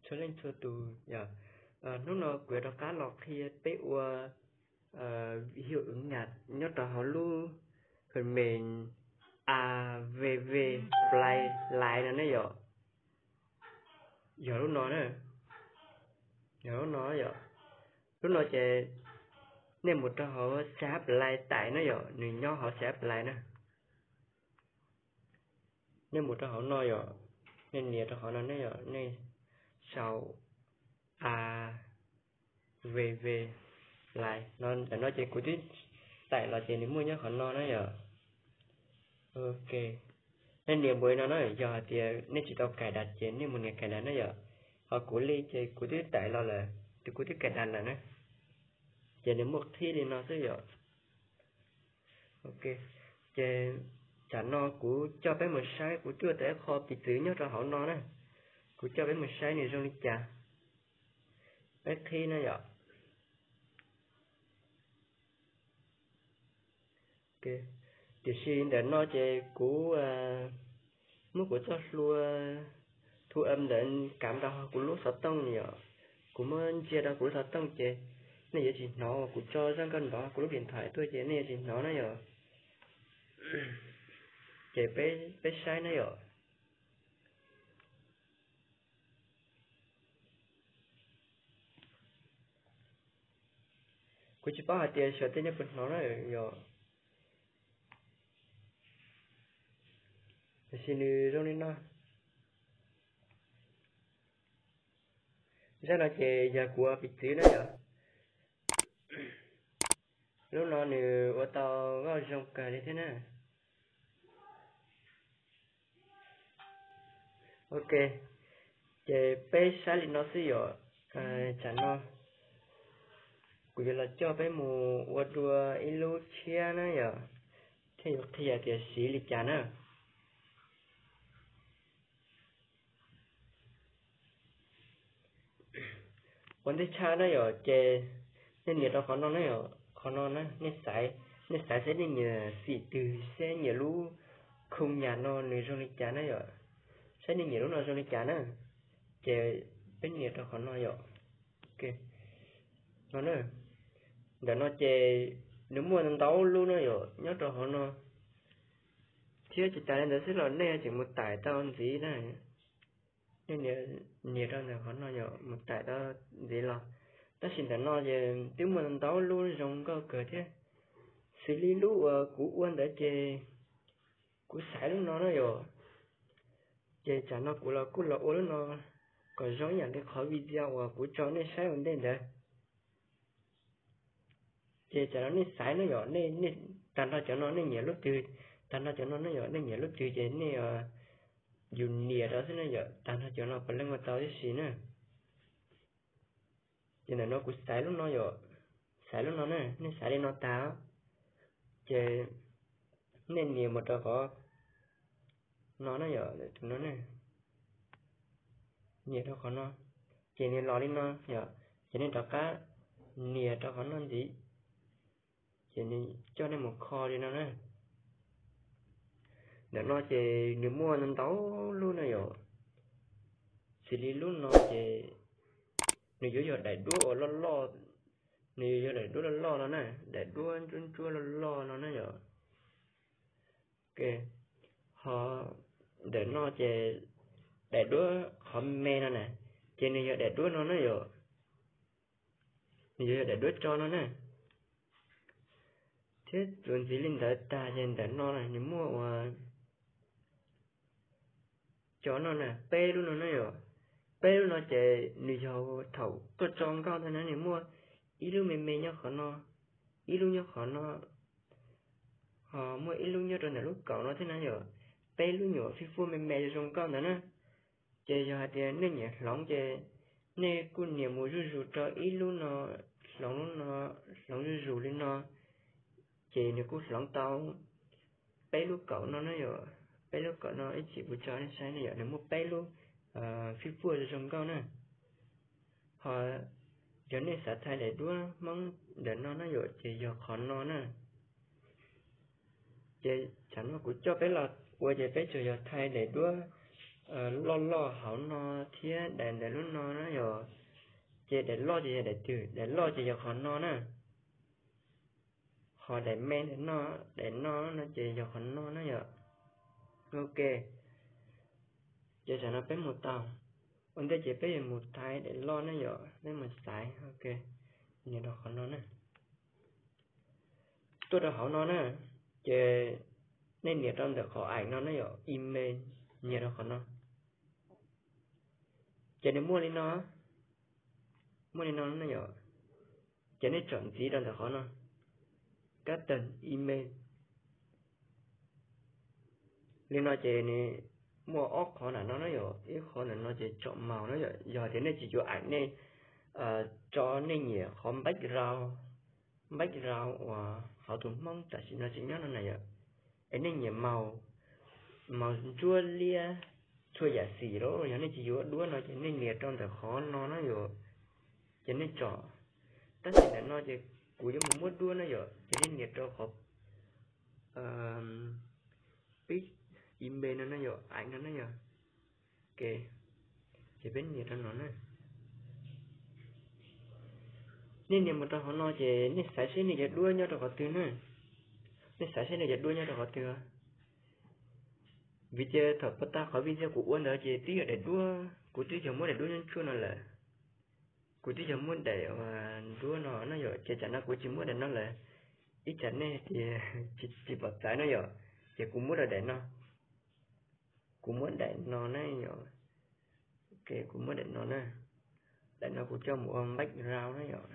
txhua leej txhua tus yom. Hnub no kuv yuav rov qab los qhia peb ua hiu ua nyam nyob rau hauv lub phần mềm A V V Play Live no ne yom. Yog lub no na, yog lub no yom. Lub no ces nej mus rau hauv C H Play tải na yom, nws nyob hauv C H Play na. Nej mus rau hauv no yom, nej nias rau hauv no ne yom, nej sau A V V Play no, ntawm no ces kuv twb tải los ces nws muaj nyob qhov no na yom. Ok, nej nias npuas no na, yog hais tias nej tsis tau cài đặt ces nej mus nias cài đặt na yom. Ho kuv li ces kuv twb tải los lawm, ces kuv twb cài đặt lawm na, ces nws muaj qhib li no xwb yom. Ok, ces tsam no kuv coj peb mus saib, kuv tuaj tau ib qho piv txwv nyob rau hauv no na, kuv coj peb mus saib nws zoo li cas, peb qhib na yom. Tiam sis ntawm no ces kuv muab kuv txoj hlua thu âm ntawd kam rau kuv lub xov tooj yom. Kuv muab ntsia rau kuv lub xov tooj ces nej yuav tsis hnov uas kuv tso zaj nkauj nrov kuv lub điện thoại tuaj ces nej yuav tsis hnov na yom. Ces peb saib na yom. Kuv tsis paub hais tias xyov tej nej puas hnov na yom. Tiam sis nws zoo li no. Zaj no ces yog kuv ua piv txwv na yom. Lub no nws ua tau nkauj zoo kawg li thiab na. Ok, ces peb saib li no xwb yom. Tsam no kuv yuav los coj peb mus ua dua ib lub tshiab na yom, thiaj yuav qhia tias siv li cas na. Ua ntej tshaj na yom, ces nej nias rau qhov no na yom, qhov no na nej xaiv, nej xaiv saib nej nyiam xim twg, saib nyiam lub khung nhạc no nws zoo li cas na yom, saib nej nyiam lub no zoo li cas na. Ces peb nias rau qhov no yom. No na, ntawm no ces nws muaj ntau lub na yom, nyob rau hauv no. Thiab tsis tas li ntawd xwb los nej tseem mus tải tau ntxiv na. Nej nias rau ntawm qhov no yom, mus tải tau ntxiv los. Tab sis ntawm no ces twb muaj ntau lub zoo nkauj kawg thiab. Xws li lub uas kuv ua ntawd ces kuv xaiv lub no na yom. Ces tsam no kuv los kuj los ua lub no kom zoo ib yam li qhov video uas kuv tso nej saib ua ntej ntawd. Ces tsam no nej xaiv na yom, nej tag nrho cov no nej nyiam lub twg, tag nrho cov no na yom, nej nyiam lub twg ces nej yus nias rau xwb na yom, tag nrho cov no puav leej ua tau tib si na. Ces ntawm no kuv xaiv lub no yom, xaiv lub no na, nej xaiv li no tas, ces nej nias mus rau qhov no na yom, tus no na, nias rau qhov no, ces nws los li no yom, ces nej rov qab nias rau qhov no ntxiv, ces nws coj nej mus kho li no na. Ntawm no ces nws muaj ntau lub na yom, xws li lub no ces nws yuav yog daim duab uas loj loj, nws yuav yog daim duab loj loj no na, daim duab ntsuab ntsuab loj loj no na yom. Ho ntawm no ces daim duab qhov me no na, ces nws yog daim duab no na yom, nws yuav yog daim duab tso no na. Thiab txuas ntxiv li ntawd tag ces ntawm no nws muaj ua cov no na, peb lub no na yom. Peb lub no ces nws yog thaum koj tso nkauj ntawd na, nws muaj ib lub me me nyob qhov no, ib lub nyob qhov no, ho muaj ib lub nyob rau ntawm lub kaum no thiab na yom. Peb lub nyuam fij fuaj me me zoo nkauj ntawd na. Ces yog hais tias nej nyiam hloov ces nej kuj nias mus zuj zus rau ib lub no, hloov lub no, hloov zuj zus li no, ces nws kuj hloov tau peb lub kaum no na yom. Peb lub kaum no ib chim kuv tso nej saib na yom, nws muaj peb lub fij fuaj zoo nkauj na. Ho yog nej xav thaij daim duab Hmoob ntawm no na yom, ces yog qhov no na. Ces tsam no kuv coj peb los ua ces peb tsuas yog thaij daim duab loj loj hauv no thiab daim ntawm lub no na yom. Ces daim loj ces yog daim twg? Daim loj ces yog qhov no na. Ho daim me ntawm no, daim no no ces yog qhov no na yom. Ok, ces tam no peb mus tau. Ua ntej ces peb yuav mus thaij daim loj na yom, peb mus xaiv. Ok, nias rau qhov no na. Tuaj rau hauv no na, ces nej nias rau ntawm qhov aim no na yom, email, nias rau qhov no. Ces nws muaj li no, muaj li no na yom. Ces nej tsom ntxiv rau ntawm qhov no, custom email. Li no ces nws muaj ob qhov ntawm no na yom, ib qhov ntawm no ces tsom màu na yom. Yog tias nej tsis yuav aim nej tso, nej nyiam qhov background, background uas hauv tus Hmoob tam sim no tsis nyob no na yom, es nej nyiam màu, màu ntsuab liab, txhua yam xim los yog nej tsis yuav duab no ces nej nias rau ntawm qhov no na yom. Ces nej tsom, tab sis ntawm no ces kuv yuav mus muab duab na yom, ces nej nias rau qhov pib email no na yom, aim no na yom. Ok, ces peb nias rau no na. Nej nias mus rau hauv no ces nej xaiv seb nej cov duab nyob rau qhov twg na. Nej xaiv seb nej cov duab nyob rau qhov twg. Vim tias thaum puag ta qhov video kuv ua ntawd ces twb yog daim duab, kuv twb yog muab daim duab nyob ntsuab no lawm. Kuv twb yog muab daim duab no na yom, ces tam no kuv tsis muab daim no lawm. Ib tsam nej tias tsis pom txais no yom, ces kuv muab rau daim no. Kuv muab daim no na yom. Ok, kuv muab daim no na. Daim no kuv coj mus ua background na yom.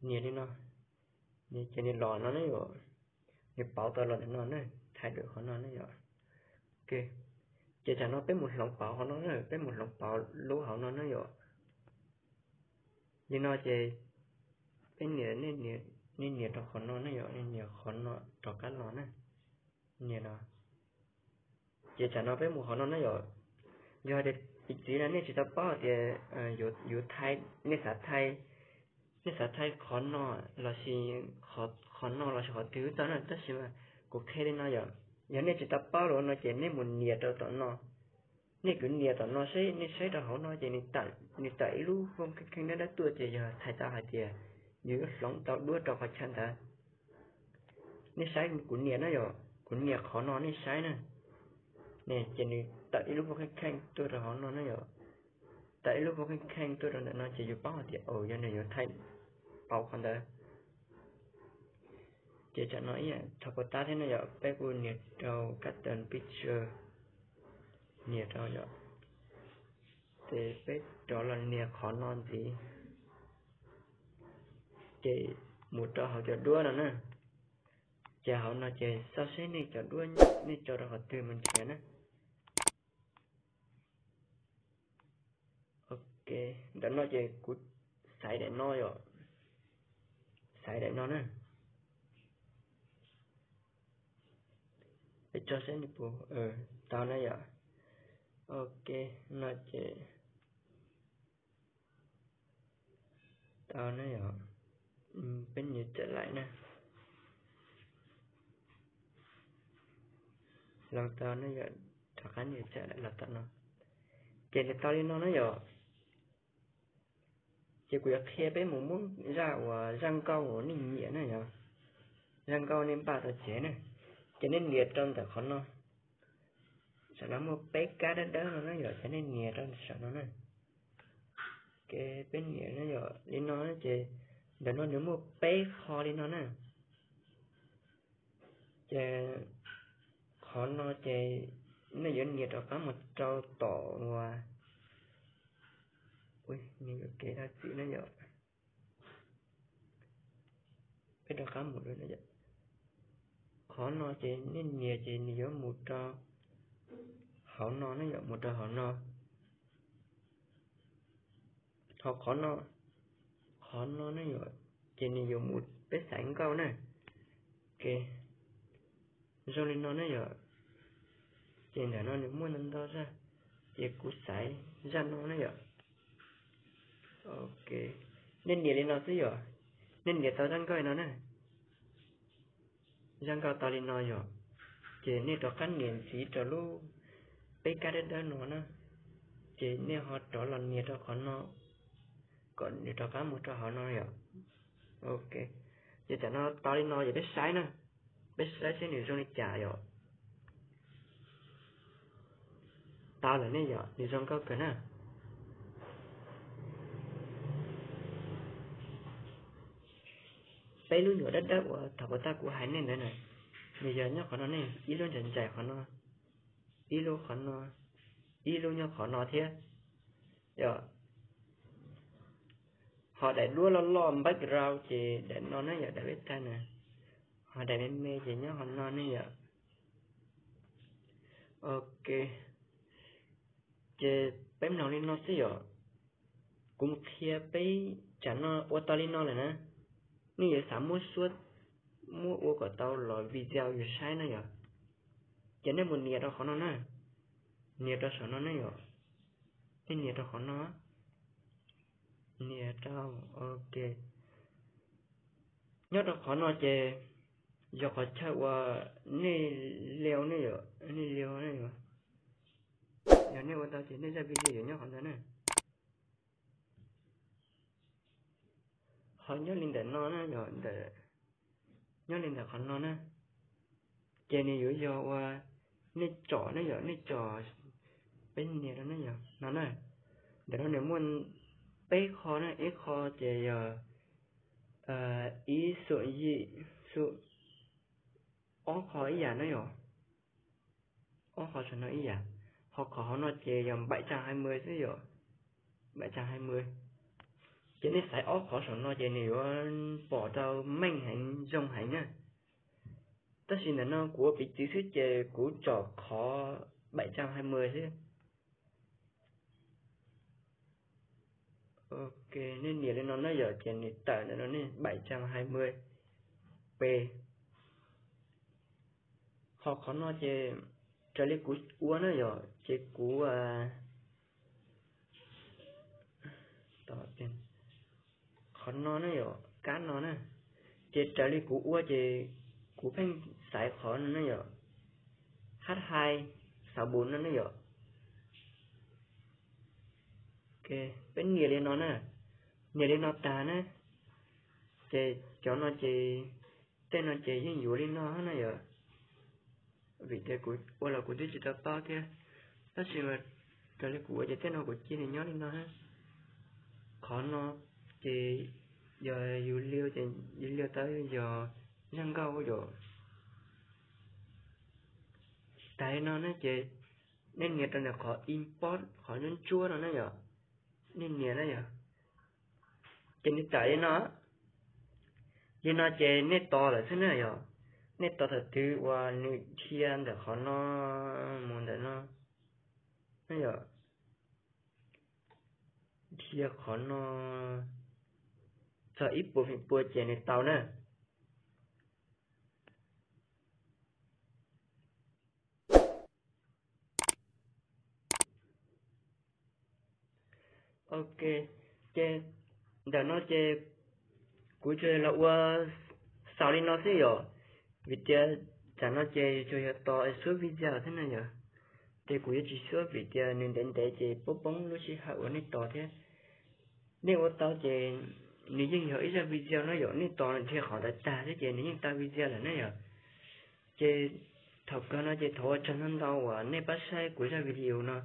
Nias li no, ces nws los no na yom. Nws pauv tau los ntawm no na, thaij rau qhov no na yom. Ok, ces tam no peb mus hloov pauv qhov no na, peb mus hloov pauv lub hauv no na yom. Li no ces peb nias, nej nias rau qhov no na yom, nej nias qhov no rov qab los na. Nias no. Ces tam no peb mus qhov no na yom. Yog tias txiv no nej tsis tau paub tias yuav thaij, nej xav thaij, nej xav thaij qhov no lossis qhov no lossis qhov twg tau na, tab sis mas kuv qhia li no yom. Yog nej tsis tau paub los no ces nej mus nias rau tom no. Nej kuj nias tom no seb, nej saib rau hauv no ces nws tawm ib lub fooj kheej kheej dawb dawb tuaj ces yog thaij tau hais tias yus yuav hloov tau duab rau qhov chaw ntawd. Nej saib kuv nias na yom, kuv nias qhov no nej saib na. Ces nws tawm ib lub fooj kheej kheej tuaj rau hauv no na yom. Tawm ib lub fooj kheej kheej tuaj rau ntawm no ces yus paub hais tias, o, yog nws yuav thaij pauv qhov ntawd. Ces tam no ib yam thaum puag ta thiab no yom, peb kuj nias rau custom picture, nias rau yom. Ces peb rov los nias qhov no ntxiv, ces mus rau hauv cov duab no na. Ces hauv no ces xauj seb nej cov duab nej tso rau qhov twg mus nrhiav na. Ok, ntawm no ces kuv xaiv daim no yom, xaiv daim no na. Peb tso seb nws puas tau na yom. Ok, no ces tau na yom. Peb nias tawm laim na. Los tau na yom, rov qab nias tawm laim los tau no. Ces nws tau li no na yom. Ces kuv yuav qhia peb mus muab zaj uas zaj nkauj uas nej nyiam na yom, zaj nkauj nej npaj tau cev na. Ces nej nias rau ntawm qhov no, saum no muaj peb kab dawb dawb no na yom, ces nej nias rau saum no na. Ces peb nias na yom, li no ces ntawm no nws muaj peb qho li no na. Ces qhov no ces nej yuav nias rov qab mus rau tom uas, nws yuav kev dab tsi na yom. Peb rov qab mus, qhov no ces nej nias ces nws yuav mus rau hauv no na yom, mus rau hauv no. Ho qhov no, qhov no ne yom, ces nws yuav mus peb xaiv nkauj na. Ces zoo li no ne yom, ces ntawm no nws muaj ntau ntau zaj, ces kuv xaiv zaj no ne yom. Ok, nej nias li no xwb yom, nej nias tau zaj nkauj li no na. Zaj nkauj tau li no yom, ces nej rov qab nias ntxiv rau lub peb kab dawb dawb no na, ces nej ho rov los nias rau qhov no kom nws rov qab mus rau hauv no yom. Ok, ces tam no tau li no ces peb saib na, peb saib seb nws zoo li cas yom. Tau lawm ne yom, nws zoo nkauj kawg na. Peb lub nyuam dawb dawb uas thaum puas tag kuv hais nej ntawd na, nws yog nyob qhov no ne, ib lub ntsais ntsais qhov no, ib lub qhov no, ib lub nyob qhov no thiab. Yog ho daim duab loj loj background ces daim no na yom, daim peb tag na, ho daim me me ces nyob qhov no ne yom. Ok, ces peb mloog li no xwb yom. Kuv mus qhia peb tsam no ua tau li no lawm na, nej yuav xav muab suab, muab ua kom tau los video yus saib na yom. Ces nej mus nias rau qhov no na, nias rau saum no ne yom. Nej nias rau qhov no, nias rau, ok. Nyob rau qhov no ces yog qhov chaw uas nej liu ne yom, nej liu ne yom. Yog nej ua tau ces nej zaj video yuav nyob qhov ntawd na. Ho nyob li ntawm no na yom, ntawm, nyob li ntawm qhov no na, ces nws yuav yog ua nej tsom ne yom, nej tsom, peb nias rau ne yom, no na. Ntawm no nws muaj peb qho na, ib qho ces yog ib xu yim xu, ob qho ib yam na yom, ob qho saum no ib yam. Ho qhov hauv no ces yog bảy trăm hai mươi xwb yom, bảy trăm hai mươi. Ces nej xaiv ob qhov saum no ces nws yuav pom tau meej heev zoo heev na. Tab sis ntawm no kuv ua piv txwv xwb ces kuv tsom qhov bảy trăm hai mươi xwb. Ok, nej nias li no na yom, ces nws tawm ntawm no ne, bảy trăm hai mươi p. Ho qhov no ces raws li kuv ua na yom, ces kuv, qhov no na yom, kab no na, ces raws li kuv ua ces kuv pheej xaiv qhov no na yom, H hai sáu bốn no na yom. Peb nias li no na, nias li no tag na, ces cov no ces, tej no ces yeej yuav li no na yom. Vim tias kuv ua los kuv twb tsis tau paub thiab, tab sis mas raws li kuv ua ces tej no kuv cia nws nyob li no. Qhov no ces yog yus liu ces yus liu tau yog zaj nkauj yom. Tag li no na ces nej nias rau ntawm qhov import qhov ntsuab ntsuab no na yom, nej nias na yom, ces nws tawm li no. Li no ces nej tos lawm xwb na yom, nej tos thaum twg uas nws dhia ntawm qhov no mus ntawm no na yom, dhia qhov no txog ib puas feem pua ces nws tau na. Ok, ces ntawm no ces kuv tsuas los ua xaus li no xwb yom, vim tias tsam no ces tsuas yog tos suab video thiab na yom, ces kuv yuav tsis suab vim tias nws ntev ntev ces poob poob lub sij hawm uas nej tos thiab. Nej ua tau ces nws yeej yog ib zaj video no yom, nej tos dhia qhov ntawd tag thiab ces nws yeej tau video lawm ne yom. Ces thaum kawg no ces thov ua tsaug ntau ntau uas nej pab saib kuv zaj video no.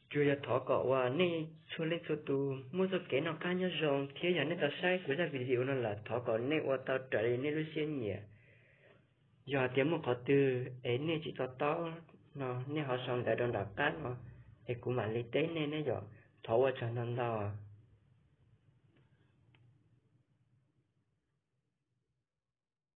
Tsuas yog thov kom uas nej txhua leej txhua tus muaj txoj kev noj qab nyob zoo thiab yog nej tau saib kuv zaj video no lawm thov kom nej ua tau raws li nej lub siab nyiam. Yog hais tias muaj qhov twg es nej tsis to taub no nej ho sau ntawv rau nram qab no es kuv mam li teb nej ne yom. Thov ua tsaug ntau ntau.